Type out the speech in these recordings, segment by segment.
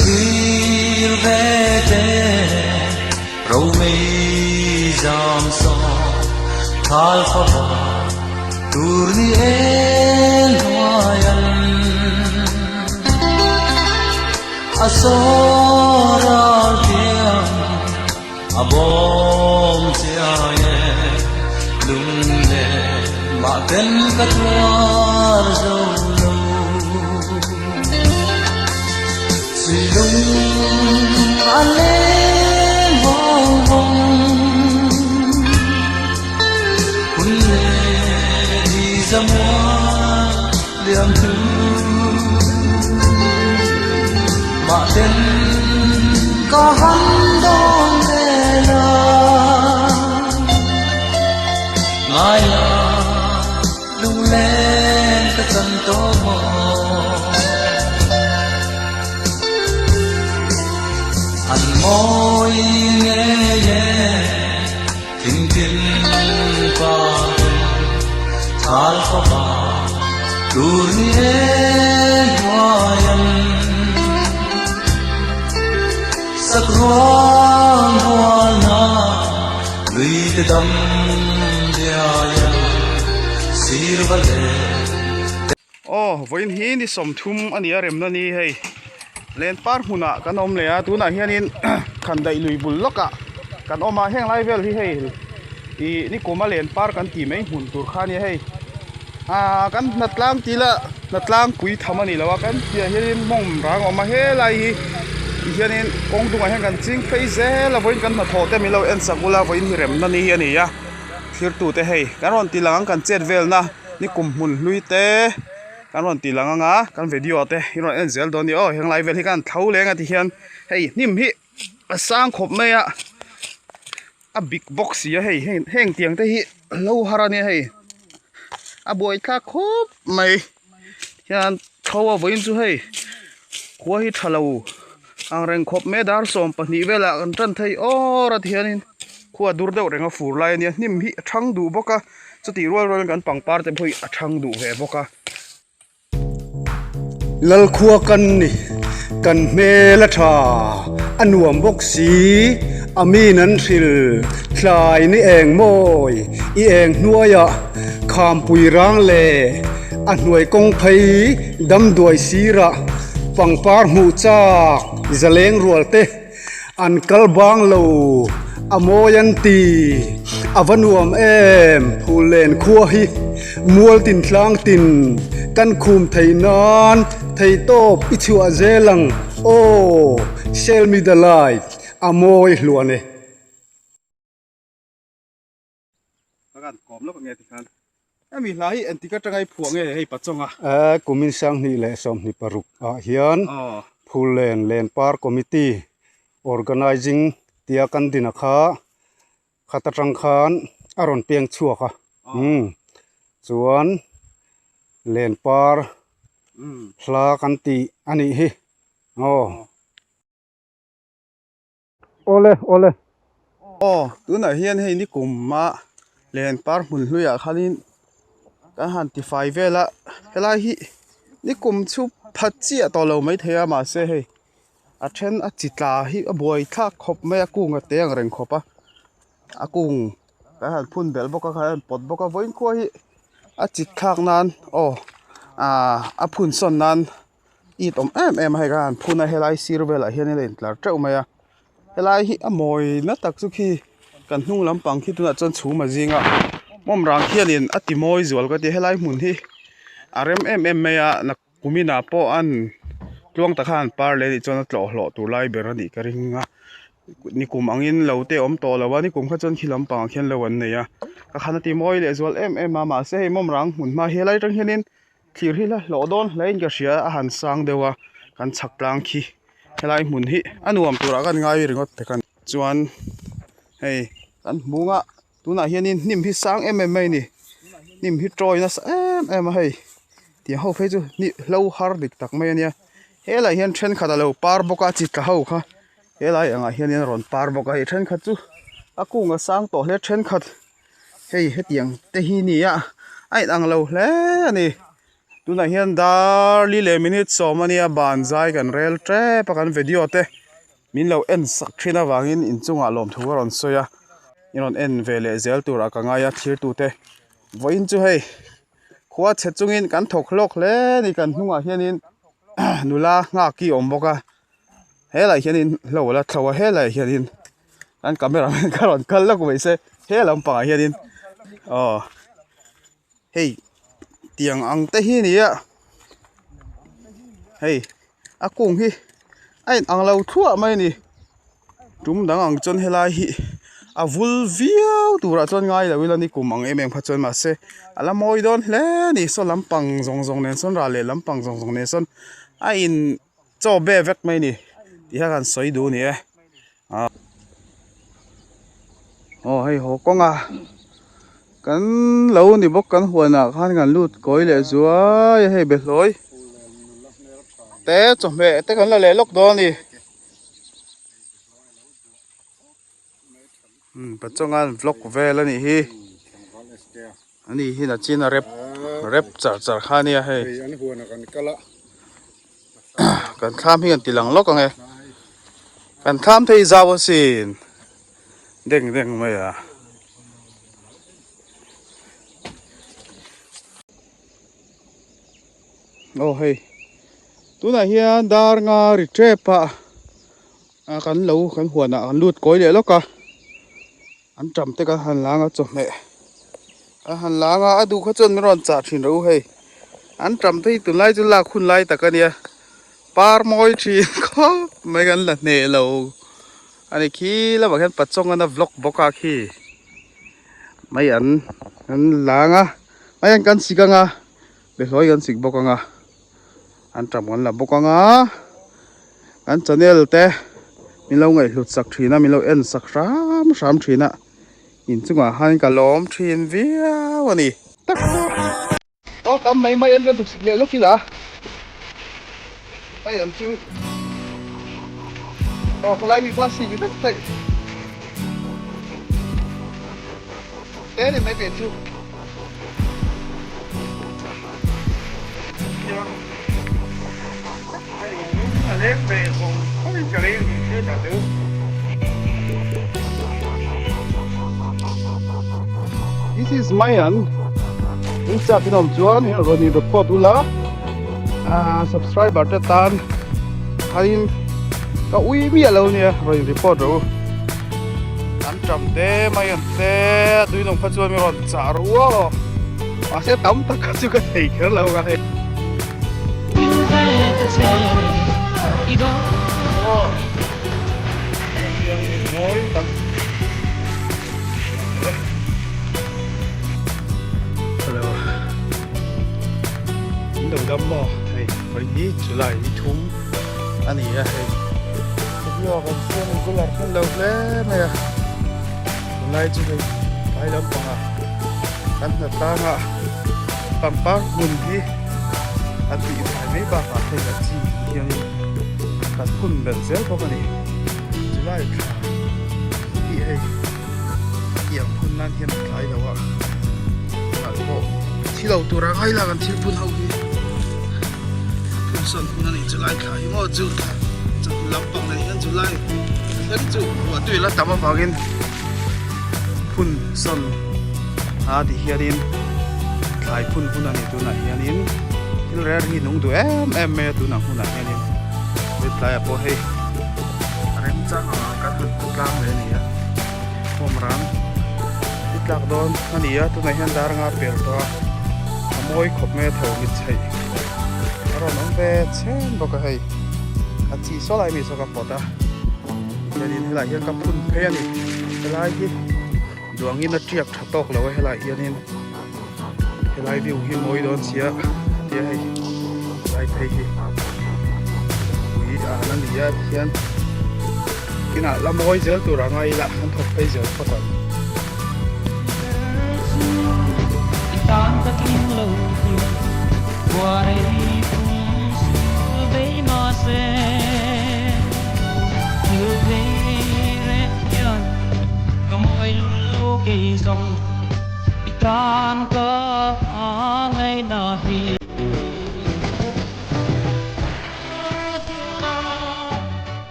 thlir ve te Romei zam sawn thal fapa tur ni eng hnuaian a saw ral thiam a bawm chiai e lung leh mah ten ka tuar zo lo Sui lung a leng vawng vawng hun leh ni zamual liam hnu mah ten ka han dawn ve la ngai la lunglen ka chan tawh maw an mawi ngei e thingtin pa thal fapa tur ni e hnuaian sakruang hualna lui te dam diaian sirva leh Aw vawiin hi ni 30 a ni a remna ni hei len par hmunah kan awm leh a tunah hianin khandaih lui bul lawkah kan awm a heng lai vel hi hei ih nikuma len par kan tih mai hmun tur kha a nia hei ah kan hnatlang tih lah hnatlang pui tham a ni lo a kan piah hianin mawng rang a awm a helai hi ti hianin kawng dungah hian kan ching phei zel a vawiin kan hnathawh te min lo en sak ula vawiin hi remna ni hi a ni a thirtute hei kan rawn ti lang ang kan chet velna nikum hmun hlui te kan rawn ti lang ang a kan video te i rawn en zel dawn a ni aw heng lai vel hi khan tho leng a ti hian hei hnim hi a sang khawp mai a a bik bawk si a hei heng heng tiang te hi lo har a nia hei a buai thlak khawp mai hian tho a vawiin chu hei khua hi tha lo ang reng khawp mai a dar 12 velah kan tan thei awr a tihianin khua dur deuh reng a fur lai a nia hnim hi a thang duh bawk a chutih rual rualin kan pangpar te pawh hi a thang duh ve bawk a. Lalkhua kan ni kan hmel a tha a nuam bawk si a min an hril tlai ni eng mawi i eng hnuaiah khampui rang leh a hnuai kawng phei damduai sirah pangpar hmuh chak zaleng rual te An kal bang lo a mawi an ti. A va nuam em Phullen khua hi mual tin tlang tin kan khum thei nan thei tawp i chhuah zel ang aw Shell me the light a mawi hluan e. Ka kan kawm lawk ange tikhan hemi hla hi engtik atanga i phuah nge hei Pachonga? Kumin 2026 ah hian Phullen Lenpar Committee Organising tia kan din a kha khat atang khan a rawn peng chhuak a chuan Lenpar hla kan tih a nih hi aw. Awle awle. Aw tunah hian hei nikum a len par hmun hluiah khanin kan han ti fai vel a helai hi nikum chu phat chiah tawh lo maithei a mahse hei a then a chi tla hi a buai thlak khawp mai a kung a te ang reng khawp a a kung kan han phun belh bawk a kan han pawt bawk a vawiin khua hi a chi thlak nan aw ah a phun sawn nan. it awm em em a hei khan phun a helai sir velah hian a intlar teuh mai a helai hi a mawi na tak chu khi kan hnung lampang khi tunah chuan chhum a zing a hmawm rang khianin a ti mawi zual ka ti helai hmun hi a rem em em mai a nakum inah pawh an tluang tak khan an par leh anih chuan a tlawh hlawh tur lai ber anih ka ring a nikum angin lo te a awm tawh lo a nikum kha chuan khi lampangah khian lo an nei a ka khan a ti mawi leh zual em em a mahse hei hmawm rang hmun hma hi helai atang hianin. Thlir hi la hlawh dawn hle in ka hria a han sang deuh a kan chhak tlang khi helai hmun hi a nuam turah kan ngai ringawt pek a ni chuan hei kan hmung a tunah hianin hnim hi sang em em mai a ni hnim hi tawi nasa em em a hei tiang ho phei chu hnih hlo har dik tak mai a nia helaiah hian thenkhat a lo par bawk a chi tla ho kha helai angah hianin a rawn par bawk a hei thenkhat chu a kung a sang tawh hle thenkhat. Hei hetiang te hi nia a inang lo hle a ni. Tunah hian dar li leh minute sawm a nia ban zai kan rel tep a kan video te min lo en sak thin avangin inchungah lawmthu a rawn sawi a i rawn en ve leh zel turah ka ngai a thirtute vawiin chu hei khua chhe chungin kan thawk hlawk hle a ni kan hnungah hianin nula nghak hi a awm bawk a helaiah hianin hlo a la thlo a helaiah hianin kan camera man ka rawn kal lawk mai se he lampangah hianin aw. Hei tiang ang te hi a ni a hei a kung hi a in ang lo thluah mai a ni tum dang ang chuan helai hi a vul viau turah chuan ngai lo ila ni kum ang em em kha chuan mahse a la mawi dawn hle a ni saw lampang zawng zawng nen sawn ral leh lampang zawng zawng nen sawn a in chaw be vek mai a ni tih kha kan sawi duh a ni e. Aw hei haw kawng a kan lo ni bawk kan huan ah khan kan lut kawi leh zuai a hei behlawi te chawhmeh te kan la leh lawk dawn a ni umm pachawng an vlog vel a nih hi ani hi nachin a rep rep char char kha a nia hei kan thlam hi kan ti lang lawk ang e kan thlam thei zau asin deng deng mai a aw hei tunah hian dar nga ri tep a kan lo kan huan ah kan lut kawi leh lawk a an tam te kan han lang a chawhmeh a han lang a a duh kha chuan min rawn chah thin rawh u hei an tam te hi tunlai chu lak hun lai tak a nia par mawi thin khawp mai kan la hneh lo a ni khi lamah khian pachawng a vlog bawk a khi mai an an lang a mai an kan sik ang a behlawi kan sik bawk ang a an tam kan la bawk ang a kan channel te min lo ngaihhlut sak thin a min lo en sak hram hram thin a inchungah khan ka lawm thin viau a ni. Tak aw tam mai mai an rawn tuk leh lawk ila hei an chu aw ka lai mi pa si vek theih te ni mai ve chu. This is Mayan. In chak in awm chuan in rawn in record ula ah subscriber te tan khain ka ui miah lo nia rawn in report rawh u an tam te Mayan te tui nung kha chuan min rawn chah rawh u aw mahse tam tak kha chu ka thei kher lo ka hei. Hello in lo dam maw hei vawi hi July ni thum a ni a hei video kan siam regular hman lo hle mai a tunlai chu hei tlai lampangah kan hna tlanga pangpar hmun hi an tih fai mai bakah hei a chi hianin kan phun belh zel bawk a ni chulai thla hi hei tiang phun nan hian a tlai lo a tunah pawh thi lo tura ngai la kan thil phun ho hi phun sawn hun a ni chulai thla hi maw chu chawhnu lampang leh hian chulai thleng chu ruah tui la tam avangin. Phun sawn a tih hianin thlai phun hun a ni tunah hianin thil rel hi nung duh em em mai a tunah hunah hianin he tlaiah pawh hei a remchang ang kan han hmu tlang leh a ni a home run i tlak dawn a ni a tunah hian dar anga pel tawh a a mawi khawp mai a tho mit chheih a rawn awm ve chhen bawk a hei a chi saw lai mi saw ka pawt a. Hianin helaiah hian ka phun phei a ni helai hi duangin a tiak tha tawk lo a helaiah hianin helai view hi mawi dawn sia tia hei helai phei hi pui an a ni a tihian kinah la mawi zel tur a ngai ila an thawk phei zel phawt ang.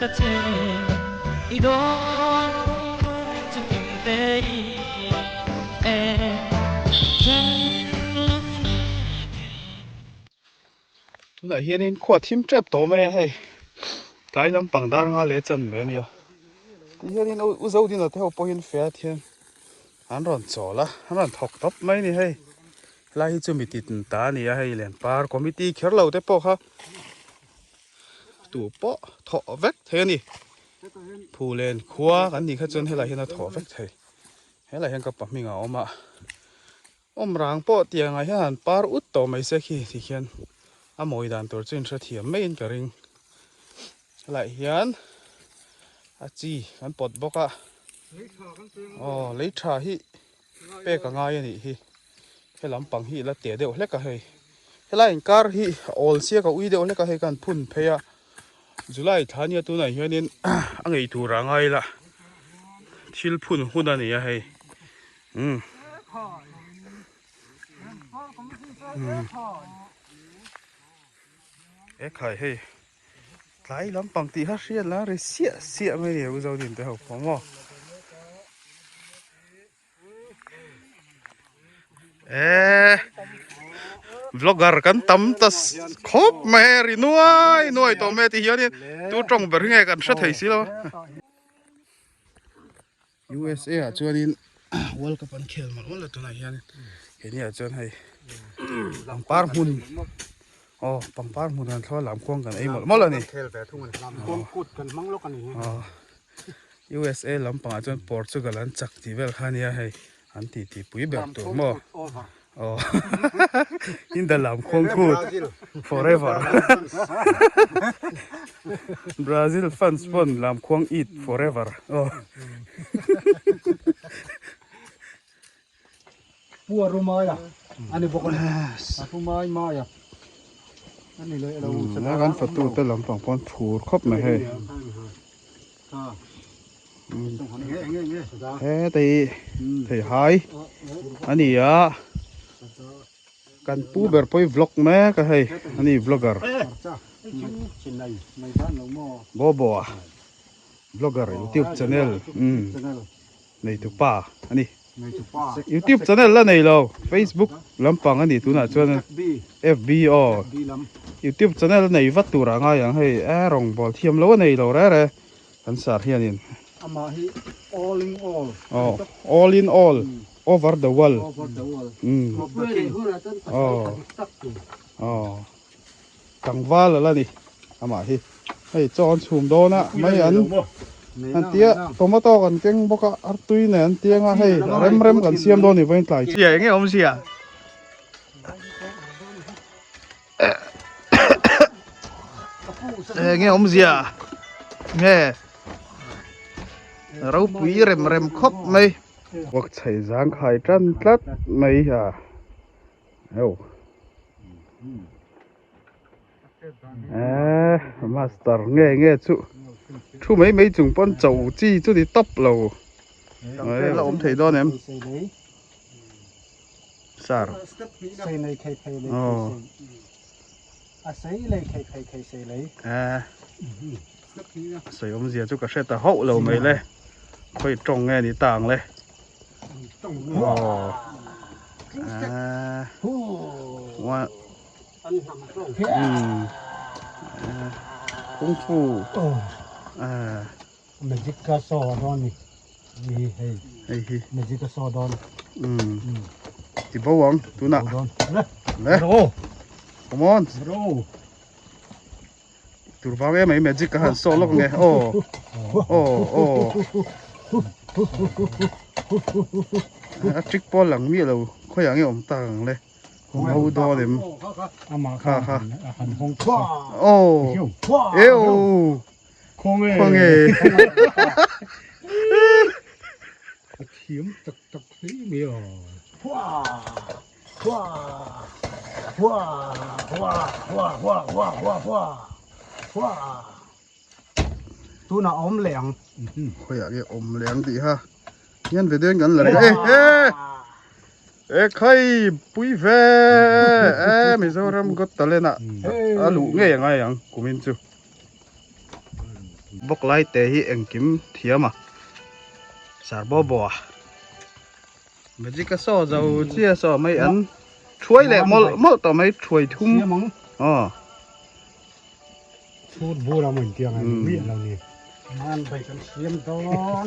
ta che i dawn chu kim te i e then Tunah hianin khua thim tep tawh mai a hei tlai lampang dar nga leh chan mai a nia tihianin u Zodina te ho pawhin fiat hian an rawn chawl a an rawn thawk tawp mai a ni hei helai hi chu mi tit ta a ni a hei Lenpar committee kher lo te pawh kha tu pawh thawh vek thei a ni Phulen khua kan nih kha chuan helai hian a thawh vek thei helai hian ka pa hming a awm a. Awm rang pawh tiangah hian han par ut tawh mai se khi ti khian a mawi dan tur chu inhrethiam maiin ka ring. Helaiah hian a chi kan pawt bawk a, aw lei tha hi pek a ngai a nih hi, he lampang hi la teh deuh hlek a hei, helai inkar hi a awl sia ka ui deuh hlek a hei khan phun phei a, July thla nia tunah hianin a ngei tur a ngai la thil phun hun a ni a hei. Umm e khai hei tlai lampang tih kha hriat la ri siah siah mai a ni u Zodin te ho pawh maw e vlogger kan tam ta khawp mai a ri nuai nuai tawh mai a ti hianin tu tawng ber hi nge kan hre thei si lo. USA ah chuanin World Cup an khel mawlh mawlh a tunah hian heni ah chuan hei pangpar hmun aw pangpar hmun an thluah lam khuang kan ei mawlh mawlh a ni aw USA lampangah chuan Portugal an chak tih vel kha ania hei an tih tih pui ber tur maw aw in the lam khuang kut forever Brazil fans pawn lam khuang eat forever aw Pu Arumaia ani bawk a ni Arumai Maia ani leh lo kan fatu te lampang pawn phur khawp mai hei. He tei thei hai a ni a kan pu ber pawh hi vlog mek a hei a ni vlogger Bobo a vlogger youtube channel umm nei tu pa a ni youtube channel la nei lo facebook lampang a ni tunah chuan fb aw youtube channel nei vat tur ah ngai ang hei e rawngbawl thiam lo a nei lo reh reh kan sar hianin amah hi all in all aw all in all over the world over the world umm aw aw tlangval ala ni amah hi hei chaw an chhum dawn a mai an an tia tomato kan keng bawk a artui nen an tiang a hei a rem rem kan siam dawn ni vawiin tlai chu enge awmzia enge awmzia nge ropui rem rem khawp mai vawk chhei zang khai tan tlat mai a. Eee master nge nge chu thu mai mai chung pawn cho chi chu ni tawp lo la awm thei dawn em sir eee sawi awmzia chu ka hre ta hauh lo mai le khawi tawng nge ni ta ang le. Aw Kung fu Magic ka saw dawn ni hei hei hi magic ka saw dawn ti bo ang tunah le come on Tur vang em mai magic ka han saw lawk nge aw aw aw a trick pawl lang miah lo khawiah nge awm tak ang le ho dawn em kha kha aw eu khawnge thiam tak tak hle mai a. Hua hua hua hua hua hua hua hua hua Tunah a awm leh ang. Khawiah nge awm leh ang tih kha hian video in kan la reng e e e khai pui ve e Mizoram Got Talent ah a luh ngei a ngai ang kumin chu. Bawk lai te hi engkim thiam a sar bo bo a magic a saw zo chiah saw mai an thuai leh mawlh mawlh tawh mai thuai thum aw. Chhut bur a mawi tiang a ni miah lo ni. Man bai kan siam dawn.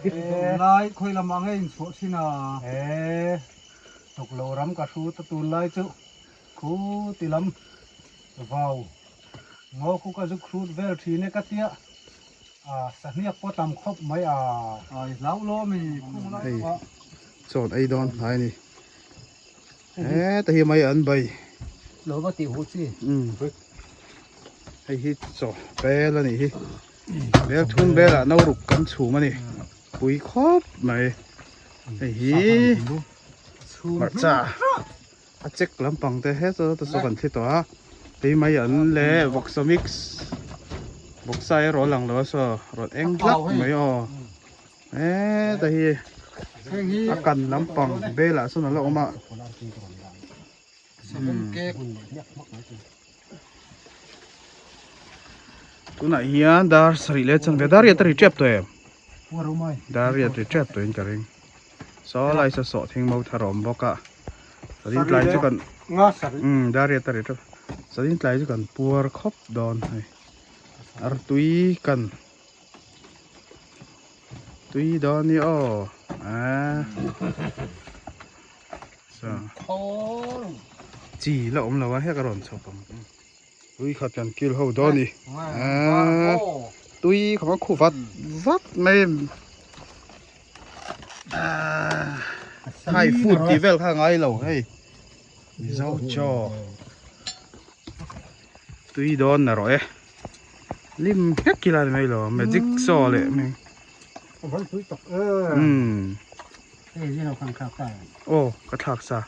Tunlai khawi lamah nge inchhuah thin a? E tuklo ram ka hrut a tunlai chu khu ti lam vau ngaw khu ka zuk hrut vel thin e ka tia a sahniak pawh tam khawp mai a. Ai hlau lo mi khung lai Hei chawn ei dawn hnai a ni. Heta hi mai an bai. Lo va tih huh chi. Umm hei hi chaw bel a nih hi. Bel thum belah no ruk kan chhum a ni. Pui khawp mai. Hei hi hmarcha a check lampang te he chu ta saw kan thli tawh a. Hei mai an leh vawksa mix vawksa erawh a lang lo a saw rawn eng hlak mai aw. Heta hi a kan lampang belah sawn a la awm a. Tunah hian dar sarih leh chanve dar riat a ri tep tawh em? Dar riat ri tep tawhin ka ring. Saw lai saw sawh thing mo thar a awm bawk a. Satin tlai chu kan umm dar riat a ri tep. Satin tlai chu kan puar khawp dawn hei. Artui kan. Tui dawn ni aw ah sa chi la awm lo a hek a rawn chhawp ang tui khat kan kil ho dawn ni ah tui kha khu vat vat mai ah thai food tih vel kha ngai lo hei mizo chaw tui dawn na rawh e. Lim hlek ila ni mai lo magic saw leh mai. Van pui tak e. Umm. Hei zin lo khan thlak ta. Aw ka thlak sa.